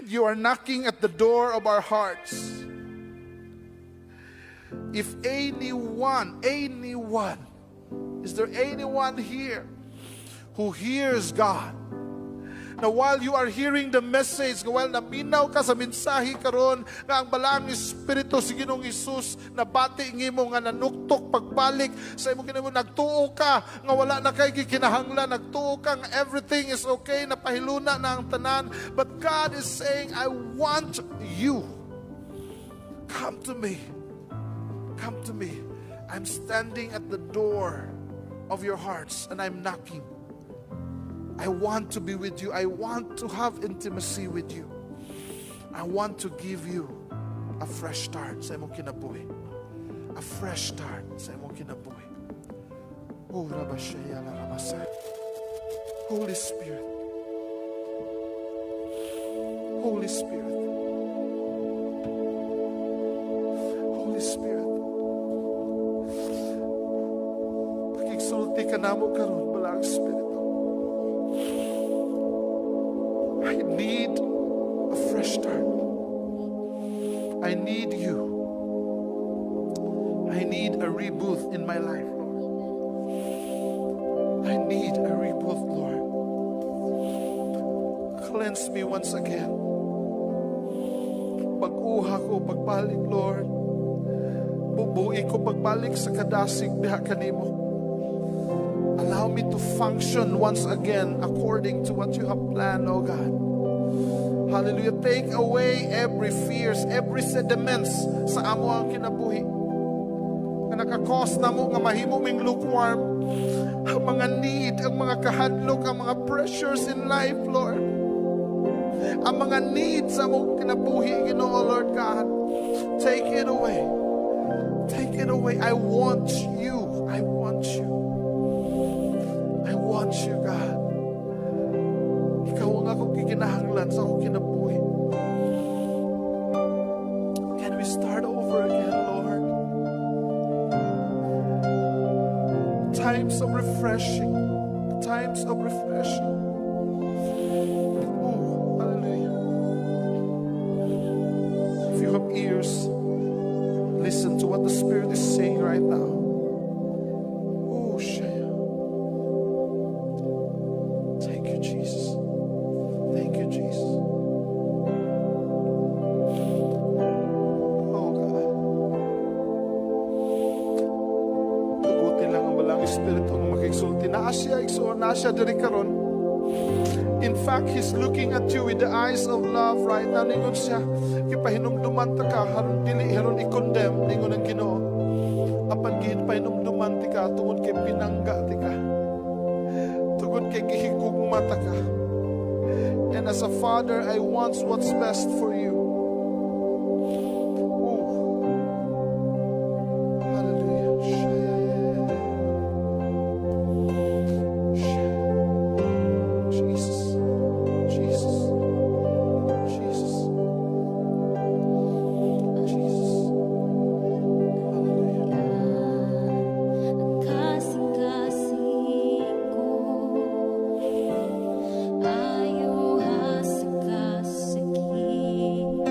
You are knocking at the door of our hearts. If anyone, anyone, is there anyone here who hears God? Now, while you are hearing the message, while naminaw ka sa mensahe karon nga ang Balaang Espiritu si Ginoong Hesus nabati nimo nga nanuktok pagbalik sa imong kinabuhi, nagtuo ka nga wala na kay gikinahanglan, nagtuo ka nga everything is okay, napahiluna na ang tanan. But God is saying, "I want you. Come to me. Come to me. I'm standing at the door of your hearts and I'm knocking. I want to be with you. I want to have intimacy with you. I want to give you a fresh start sa imong kinabuhi. A fresh start sa imong kinabuhi." Oh, Rabashaya la Ramasay. Holy Spirit. Holy Spirit. Holy Spirit. Pakigsulti ka namo karon, Balaang Espiritu. I need a fresh start. I need you. I need a reboot in my life, Lord. I need a reboot, Lord. Cleanse me once again. Bag-uha ko pagbalik, Lord. Bubui ko pagbalik sa kadasig diha kanimo. Allow me to function once again according to what you have planned, oh God. Hallelujah. Take away every fears, every sediments sa amo ang kinabuhi nga naka-cause namo nga mahimo ming lukewarm. Ang mga need, ang mga kahadlok, ang mga pressures in life, Lord. Ang mga needs sa among kinabuhi, Ginoo, Lord God. Take it away. Take it away. I want you. I want you. I want you, God. Ikaw ang akong gikinahanglan sa akong kinabuhi. Can we start over again, Lord? Times of refreshing. Times of refreshing. Oh, hallelujah. If you have ears, listen to what the Spirit is saying right now. Oh, Shaya. Thank you, Jesus. Thank you, Jesus. Oh, God. Tuguti lang ang Balaang Espiritu nga makigsulti. Naa siya, igsoon, naa siya diri karon. In fact, He's looking at you with the eyes of love right now. Ningon siya, gipahinumduman ta ka, haron dili, haron i-condemn, ningon ang Ginoo. Apan gipahinumduman ti ka, tungod kay pinangga ti ka. Tungod kay gihigugma ta ka. And as a father, I want what's best for you. Ooh. Hallelujah. Shaya. Jesus. Jesus. Jesus. Jesus. Hallelujah. Kasing-kasing ko ayaw sa kasakit.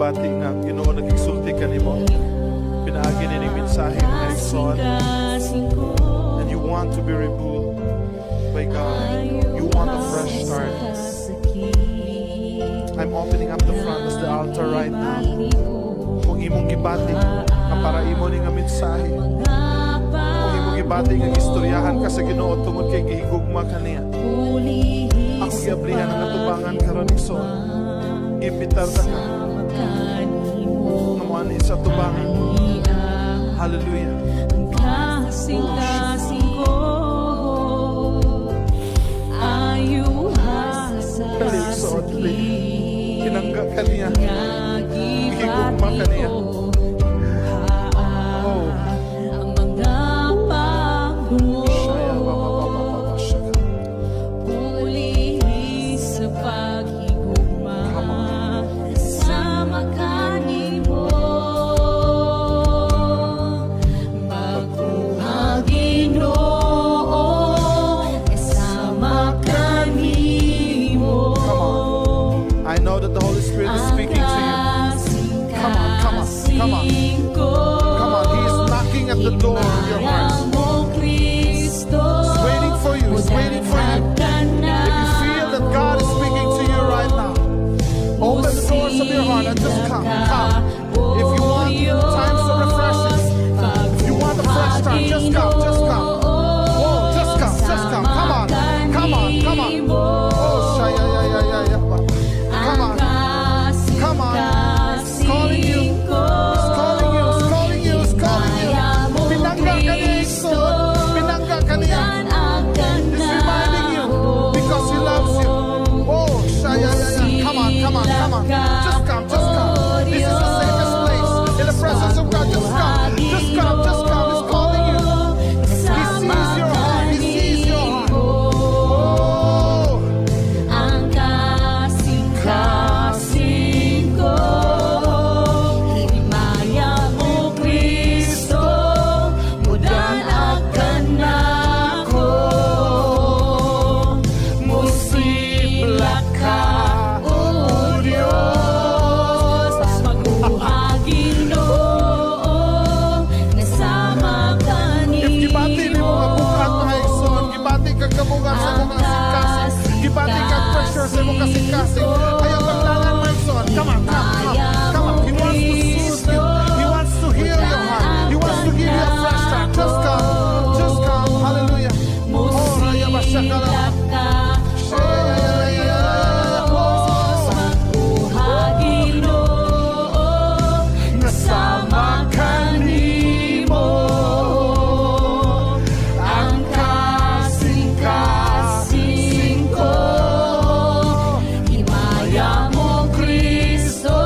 gibati nga ang Ginoo nagigsulti kanimo pinaagi nining mensahe, mga igsoon, and you want to be rebuilt by God, you want a fresh start, I'm opening up the front as the altar right now. Kung imong gibati nga para imo ni nga mensahe, kung imong gibati nga gistoryahan ka sa Ginoo tungod kay gihigugma ka niya, ako giablihan ang atubangan karon, igsoon. Imbitar ta ka nga moanhi sa atubangan. Hallelujah. Kasing-kasing ko ayuha sa Dali, igsoon, dali. Pinangga ka niya. Nga Gihigugma ka niya. Oh. Ang mga pagduo Shaya ba ba ba ba ba ba shaka. Puli sa paghigugma Come on. sama kanimo. Bag-oha, Ginoo, kasama kanimo. Come on. I know that the Holy Spirit is speaking to you. Come on, come on, come on. Come on, He is knocking at the door of your heart. He's waiting for you. He's waiting for you. If you feel that God is speaking to you right now, open the doors of your heart and just come. Come. If you want times of refreshing, if you want a fresh start, just come. Just come. Whoa, just come. Just come. Come on. Come on. Come on. Oh, shaya, ya. Come on. Come on. He's calling you. He's calling you. He's calling you. He's calling you. Pinangga ka niya, igsoon. Pinangga ka niya. He's reminding you because He loves you. Oh, shaya, ya. Come on, come on, come on. Just come, just come. This is the safest place. In the presence of God, just come. Just come, just come. He's calling you. He sees your heart. He sees your heart. Oh, Ang kasing-kasing ko, Himaya mo, Kristo, Mudan-ag kanako. Musidlak ka, O Diyos, Bag-oha, Ginoo, Nasama If gibati nimo nga bug-at, mga igsoon, gibati kag kabug-at sa imong kasing-kasing, gibati kag pressure sa imong kasing-kasing, ayaw paglangan, mga igsoon. Come on, come, come, come on. He wants to soothe you. He wants to heal your heart. He wants to give you a fresh start. Just come, just come. Hallelujah. Oh, raya bashakala. Oh. Bag-oha, Ginoo, Nasama kanimo ang kasing-kasing ko. Himaya mo, Kristo,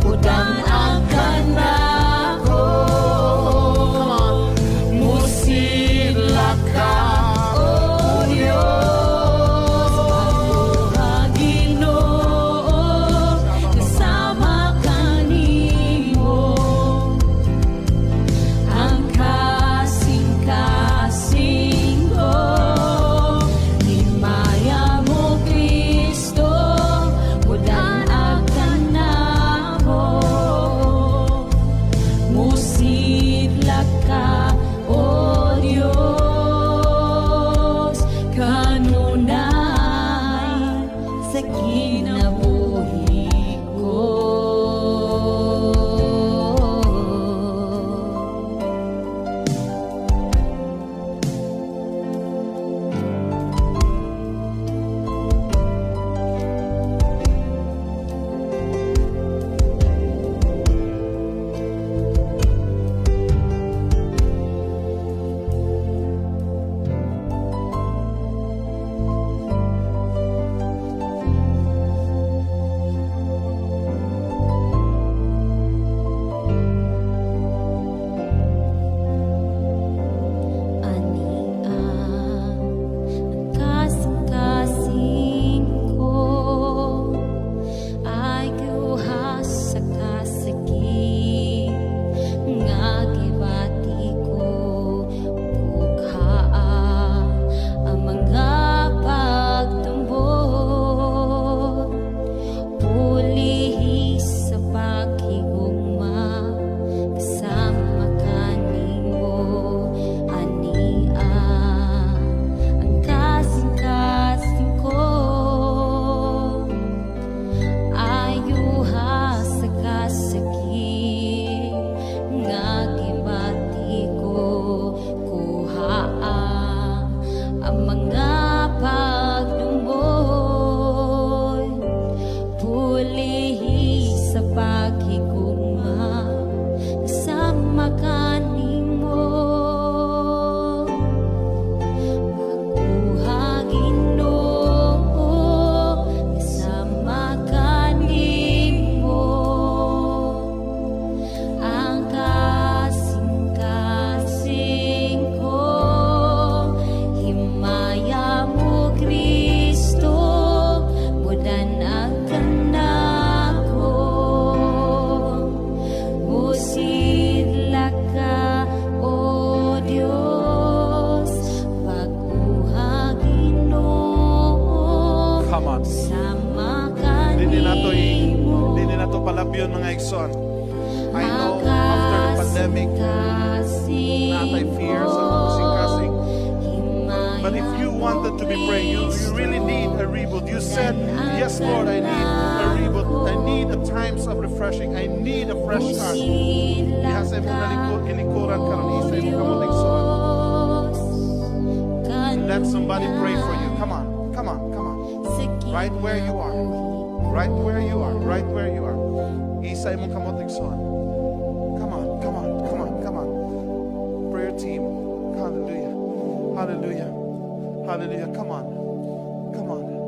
Mudan-ag kanako. Come on. Musidlak ka, O Diyos, Bag-oha, Ginoo, Kasama kanimo. Ang kasing-kasing ko, Himaya mo, Kristo, Mudan-ag kanako. Musidlak ka, O Diyos, kanunay sa kinabuhi ko. Palabyon, mga igsoon. I know after the pandemic, naa tay fear sa kasing-kasing. But if you wanted to be praying, you really need a reboot. You said, "Yes, Lord, I need a reboot. I need a times of refreshing. I need a fresh start." Diha sa imong nalingkuran karon, isa imong kamot, igsoon. Let somebody pray for you. Come on, come on, come on. Right where you are. Right where you are. Right where you are. Isa imong kamot, igsoon. Come on, come on, come on, come on. Prayer team. Hallelujah. Hallelujah. Hallelujah. Come on. Come on.